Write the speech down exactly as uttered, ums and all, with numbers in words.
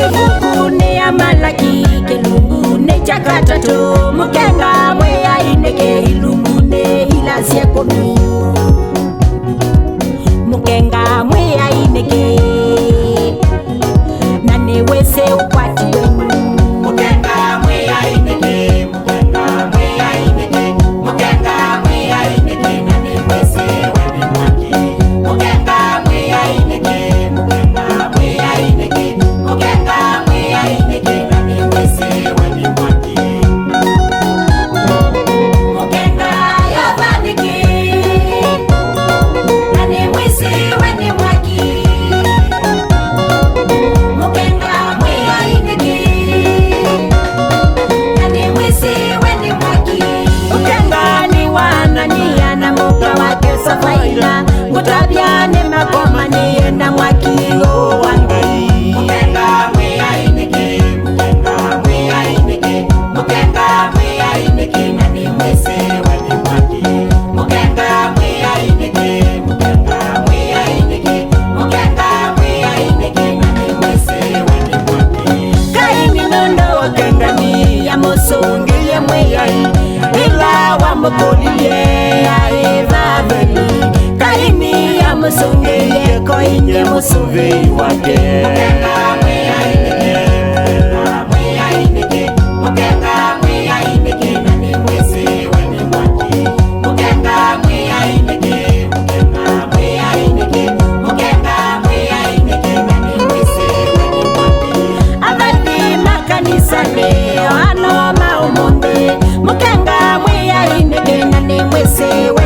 Ĩvukunĩ ya Malaki, kĩlungunĩ kya katatũ, mũkenga mwĩai nĩkĩ ilungunĩ ila syĩ kũmi. Mũkenga mwĩai nĩkĩ, na nĩwĩsĩ ũkwati wenyu. Mũkenga mwĩai nĩkĩ, mũkenga mwĩai nĩkĩ, mũkenga mwĩai nĩkĩ, na nĩwĩsĩ we nĩ mwaki. Mũkenga mwĩai nĩkĩ, mũkenga mwĩai nĩkĩ, mũkenga mwĩai nĩkĩ, na nĩwĩsĩ we nĩ mwaki. Mũkenga yova nĩkĩ, na nĩwĩsĩ we nĩ mwaki. Mũkenga mwĩai nĩkĩ, na nĩwĩsĩ we nĩ mwaki. Mũkenga nĩ wa Anania na mũka wake Safaila, ngũtavya nĩmakomanĩe na mwaki ũũ wa Ngai. Mũkenga mwĩai nĩkĩ, mũkenga mwĩai nĩkĩ, mũkenga mwĩai nĩkĩ, na nĩwĩsĩ we nĩ mwaki. Mũkenga mwĩai nĩkĩ, mũkenga mwĩai nĩkĩ, mũkenga mwĩai nĩkĩ, na nĩwĩsĩ we nĩ mwaki. Kaini nũndũ wa ũkengani amũsũngĩie mwĩai, ĩla wamũkũlilye aĩ Vaveli. Kaini amũsũngĩie Koini mũsũvĩi wake. Mũkenga mwĩai nĩkĩ, mũkenga mwĩai nĩkĩ, mũkenga mwĩai nĩkĩ, na nĩwĩsĩ we nĩ mwaki. Mũkenga mwĩai nĩkĩ, mũkenga mwĩai nĩkĩ, mũkenga mwĩai nĩkĩ, na nĩwĩsĩ we nĩ mwaki. Athaithi makanisanĩ, o ano ma ũmũnthĩ, mũkenga mwĩai nĩkĩ, na nĩwĩsĩ we